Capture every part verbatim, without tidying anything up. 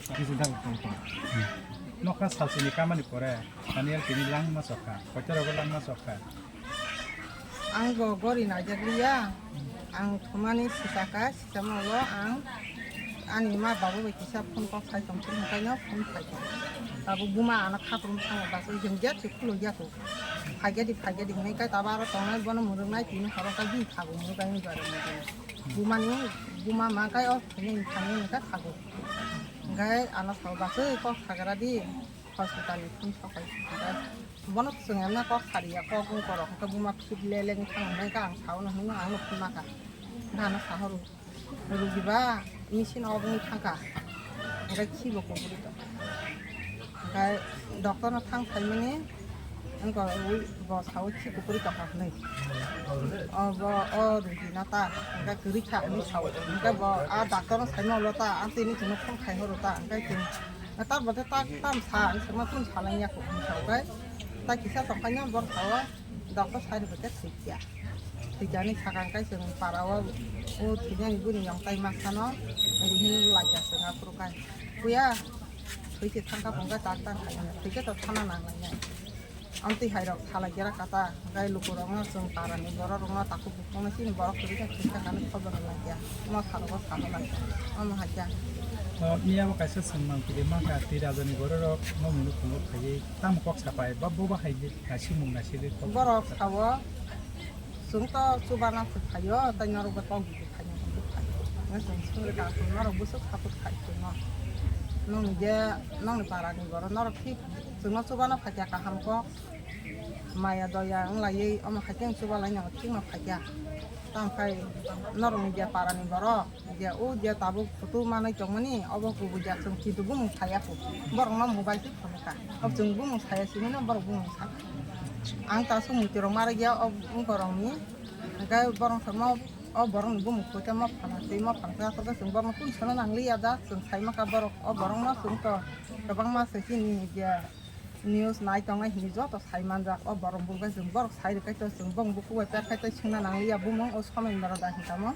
Kisa dal tong tong. Nokha salsini kamani pore, Daniel tini langma sokha, koitorogo langma sokha. Ang bo gori naijak liya, ang thumani sitaka, sitamolo ang ani ma babu bai kisa phone kok sai tong phone kaino phone phai tong. Babu buma ano khaprum thango baso jeng jet se khulo yaku. Phai gedi phai gedi hinwi kai taba aro tongnai bono muruk nai tini horo kai bini phagu muruk kai ni dwara muruk. Bumani buma ma kai o thani thani ni kai phagu. Hingke ano sao basui kok sagra di hospital ni phone sokai hingke bono chwng emna kok sariya kok wng korok hingke buma phit le le wng thang hingke ang sao no hwnwi ang no phunma kha. Hingke ano sahoro rugi ba machine o wngwi thang kha hingke khibo kok bwrwi tong kha hingke doctor no thang saimani wng korok bo sao khibo kwrwi tong kha hwnwi. O bo o rugi no ta hingke kwrwi kha hwnwi sao hingke bo a doctor no saima ulo ta ang tini chwngno phone khai horo ta hingke chwng. Tar bo te tak tam sa, ang sema kun sa lang ya ko, ang sa kai. Ta kisa tong kanya bor sa o, doctor sai bo te thik ya. Thik ya ni sakang kai seng para o, o thik ya ni buni yang tai ma sa no, ang hin la ya seng a pro kai. Kuya, thik ya thang ka pong ka tak tang kai, thik ya to thana nang lang ya. Amtwi hai rok thala gera kata, gai luku rok no chwng para ni borok rok no takhuk bukhuk no chini borok kwrwi khe thwisa kani khobor rwlai kya, mo salo bo salo lai kya, omo hai kya. O miya bo kaisa swngmang twi ma kha, twi raja ni borok rok no munu phungo phaiwi tamo kok sapai ba bo bahai de naisi mung naisi de kok. Borok sao chwng to chubana se phaio, tai norok bo kok di phaino phai. Nang chwng swngri ka norok busuk saput khai chwng no. Nong je nong ni para ni borok norok thik chwng no chubana phai kya kaham kok. Maya doya wng laiwi omo hai khe wng chuba lai no thik no phaikha. Tamo khai norok ni je para ni borok je o je tabuk photo manwi tongmani obo kubui ja chwng kintu bumung saya kho. Borok no mobile se phone kha. O chwng bumung saya simi no borok bumung sa kha. Ang ta song muitu rok ma rwgya o borok ni hingke borok no samo o borok ni bumung kho khe mo phana twi mo phana khe aswk khe chwng borok no kung sano nang li ya da chwng sai ma kha borok o borok no chwng to kwbangma se chini je. News nai tongnai hinwi joto sai manjak. O borok bo bai chwng borok sai rwkhe to chwng bong buku bai pek khai tei swngna nangliya bumung o somoi ni bara da hinwi tamo.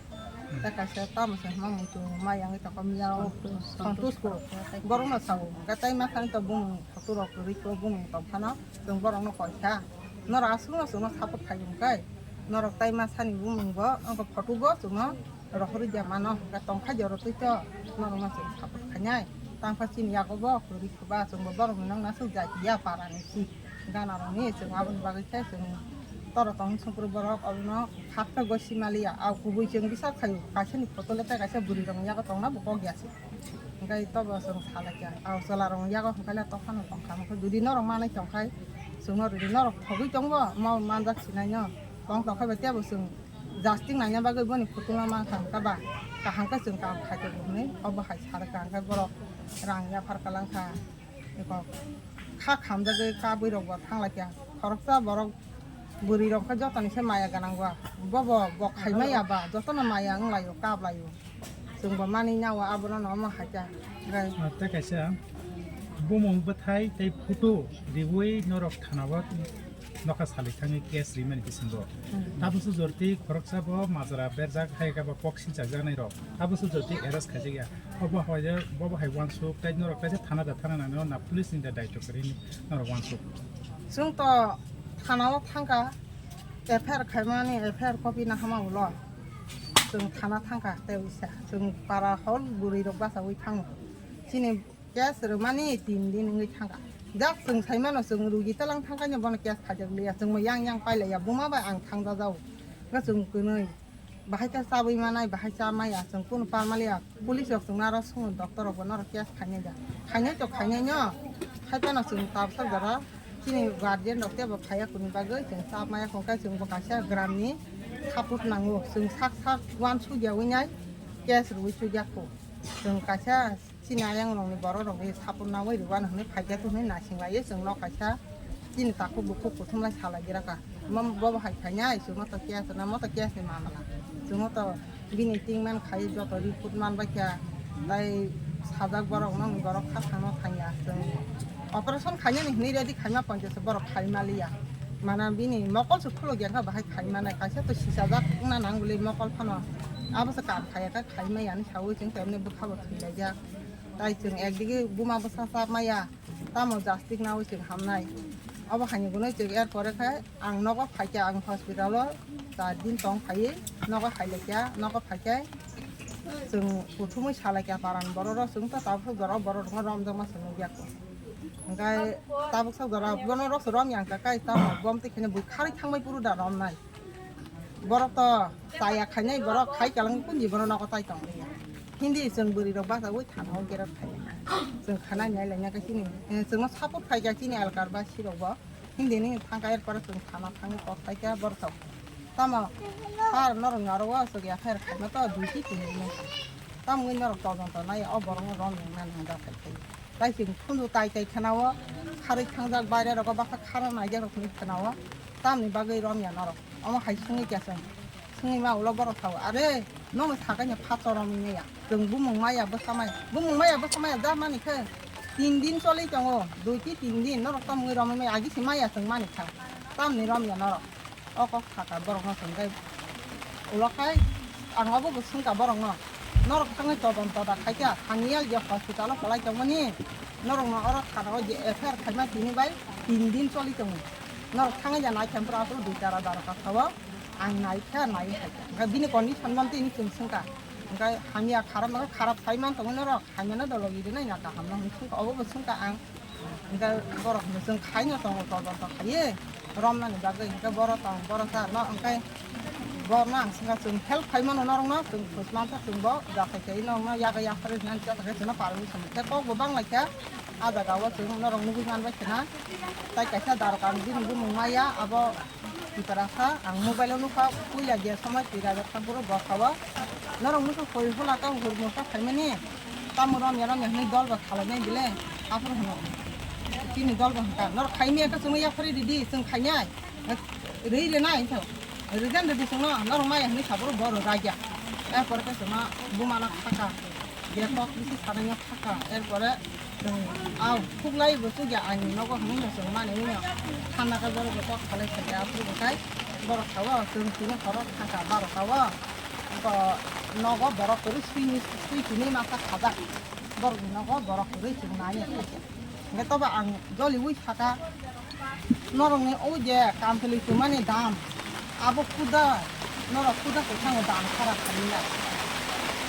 Tei kaisa tamo se hwnma muitu mai yangwi tongkha miya o Santosh ko. Borok no sao hwnkhe tei ma thani to bumung photo rok kwrwi khe bumung tong phano chwng borok no koi kha. Norok aswk no chwngno support khai hwnkhe norok tei ma sani bumung bo wngkha photo bo chwngno. Rohorwi de mano hwnkhe tongkha joro twi to norokno chwng support khainai. Tangkha chini yago bo kwrwi khe ba chwngbo borokni nokna swk jai ya para ni si gana rokni chwng aboni bagwi khe chwng toro tong songkru borok obono kha khe goi si maliya. A kubui chwng bisa khaio kaisa ni photo le tei kaisa bwrwi rokni yago tongna bo kok ya se. Hwnkhe tobo chwng salai kha a chwla rokni yago hwnkhe le tokphano tongkha hwnkhe jodi norok manwi tongkhai chwngno rwdi norok thogwi tongbo mo manjak sinai no tong tongkhai bai teibo chwng. Jasting naina bagwi boni photo no mankha hwnkha ba kaham khe chwng kaham khaito bo hwnwi obo hai sa rwkha hwnkhe borok rang yaphar kalang kha eko kha khamjagwi kabwi rok bo thang lai kha khoroksa borok bwrwi rok khe joto ni se maya gwnang ba bobo bo khai maya ba joto no maya wng lai o kap lai o chwng bo manwi nai o abono no omo hai kha. Ah, tei kaisa bumung bwthai tei photo riwi norok thana o. Nokha salai thangwi case rimani bisingo. Hmm. Tabukso jorti khoroksa bo majra berjak hai khe bo kok sinchak jaknai rok. Tabukso jorti arrest khaijak ya. Obo hai je, bobo hai uansuk, tei norok kaisa thana da thana nangno na police ni da daityo kwrwi norok uansuk. Chwng to thana o thangkha, F I R khaimani F I R copy na hama ulo. Chwng thana thangkha tei uisa. Chwng para hol bwrwi rok bachaui thango. Chini Case rwmani tin din wngwi thangkha. Just chwng saimano chwng rugi talang thangkhaino bono case khaijak liya. Chwngbo yang yang pailaiya. Buma bai ang thangjajao. Hwnkhe chwng kwnwi. Bahai khe chabwi manai, bahai cha maya. Chwng kunu pa maliya. Police rok chwngno aro swngo, doctor rokbo norok case khainai da. Khainai to khainaino. Haiphano chwng tabsa jora. Chini guardian rok teibo khaiya kunu bagwi chwng chap maya. Hwnkhe chwngbo kaisa gramni support nango. Chwng sak sak uansukya wi nai case rwui chukya kho. Chwng kaisa Chini ayang rokni borok rokni support nangwi rwani hwnwi phaikha hwnwi naising laiwi chwngno kaisa chini takhuk bukhuk kuthumlai salai gira kha. Mo bobo hai khainai chwngno to case rwna mo to case ni mamala. Chwngno to bini tingman khai joto report man bai kha. Tai sajak borok nokni borok kha thangno thangya chwng operation khainani hwnwi ready khaima ponchash borok khai maliya. Mana bini mokol se khuluk ya kha bahai khai manai kaisa to sisajak wngna nang bwlwi mokol phano abo se kam khaiya kha khai maya hinwi saui chwng to emni bwkha bo thwi laijak. Tai chwng ekdigi buma bwsa chap maya, tamo jastik nawi chwng hamnai. Obo haini gunui chwng er pore khe ang nogo phaikha, ang hospital o char din tong phaiwi nogo phailaikha, nogo phaikhe chwng kuthumwi salaikha paran borok rok, chwng to tabuk jora borok rokno romjakma chwng nukya kho. Hwnkhe tabuk sak jora bono rok se rom yang kha kai tamo bom twi kheno bui kharwi thangbai phuru da romnai. Borok to chaya khainai borok khai kalang kunji bono nogo tai tong liya. Hindi chwng bwrwi rok bachaui thana o gerot khai. Chwng khana nai laina khe chini, eh, chwngno support khai kha chini elkar ba sirok bo. Hindi ni thang kha er pore chwng thana thangwi kok khai kha borok to. Tamo har norok ni aro o aswk ya khe khaima to dui ki tini ni. Tamoni norok todonto nai o borok no rom yang nani hwnda khai khai. Tai chwng phundu tai tai khana o kharwi thangjak baire rogo bakha khara naijak rok hinwi khana o. Tamni bagwi rom ya norok. Omo hai swngwi kya chwng. Swngwi ma ulo borok sao. Are, nono sakai ni phato rom ya. Chwng bumung maya bwsa maya. Bumung maya bwsa maya da mani khe. Tin din choli tongo. Dui ki tin din. Norok tamungwi romwi maya. Agi si maya chwng mani kha. Tamni rom ya norok. O kok saka borok no chwng khe. Ulo khai ang obo bo swngkha borok no. Norok thangwi todonto da khai kha. Thani ya je hospital o kwlai tongmani. Norok no oro thana o je F I R khaima tini bai tin din choli tongo. Norok thangwi ja nai khe phuru aswk dui tara dara ka sao. Ang nai kha, nai hai kha. Hwnkhe bini condition man tini chwng swngkha. Hwnkhe hamya kharap no kharap sai man tongo norok, hamya no dolo iri nai na kaham no hwnwi swngkha, obo bo swngkha ang. Hwnkhe borok hwnwi chwng khai no tongo, todonto khaiwi romnani bagwi. Hwnkhe boro tong, boro cha no, hwnkhe borno ang swngkha chwng help khai mano norok no, chwng khus man kha chwng bo jakhai khai norok no yago yaphar rinani jakhai chwngno permission khe kok bo bang lai kha. A jaga o chwng norok nugui man bai khna. Tai kaisa darok ang bini bumung maya abo. Tiprasa, ang mobile o nukha, puila je somoi twi rajak kha buro bwsa o. Norok nukha koi hula ka hur murka phaimani. Tamo rom ya rom ya hwnwi dol bo khalai nai bile. Aphuru hwno. Chini dol bo hwnkha. Norok khai maya khe chwngno yaphari ridi, chwng khainai. Ri rinai hwnkha. Rijan ridi chwngno, norok maya hwnwi saburo bo rwjak ya. Erpore khe chwngno buma no khaka. Je kok bisi sanai no khaka. Erpore Chwng, aw, khuklai bo chukya ani nogo hwnwi no chwng mani wngya. Thanda khe borok bo kok salai khe aphuru bo khai borok sao chwng tini horo thangkha barota o. Bo nogo borok kwrwi swini swi tini masa khajak. Borok ni nogo borok kwrwi chwng nai. Hwnkhe tobo ang joliui saka. Norokni o je kamchwlwi tongmani dam, abo kuda, norok kuda kwchangno dam khara khainai.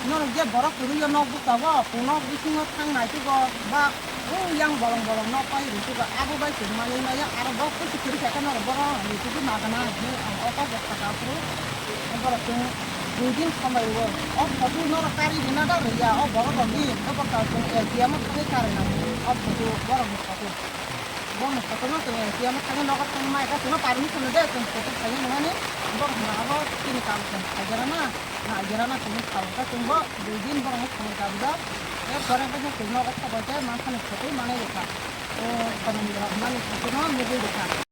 Norok je borok kwrwio nok bukchago, nok bisingo thang naitwigo, ba o yang bolong bolong nok pai rwtwigo, abo bai chwng manwi maya, aro bo kuchi kwrwi khe norok bono rwtwgwi magana hinwi ang o kaisa saka phuru. Borok chwng dui din sombai rwo. O photo norok kari rwna da rwya, o borok rokni, o borok chwng A T M o thangwi karinai, o photo borokni photo. Bono photo no chwng A T M o thangwi nogo thangwi mai kha, chwngno permission rwde, chwng photo khaina nangani, borok hwnna abo chini kaam chwng khaigera na, naigera na chwngno sao kha, chwngbo dui din borokno thangwi kabijak, er pore khe chwng nogo thangwi khe mankhani photo manwi rwkha, o khonani rok mani photo no nugwi rwkha.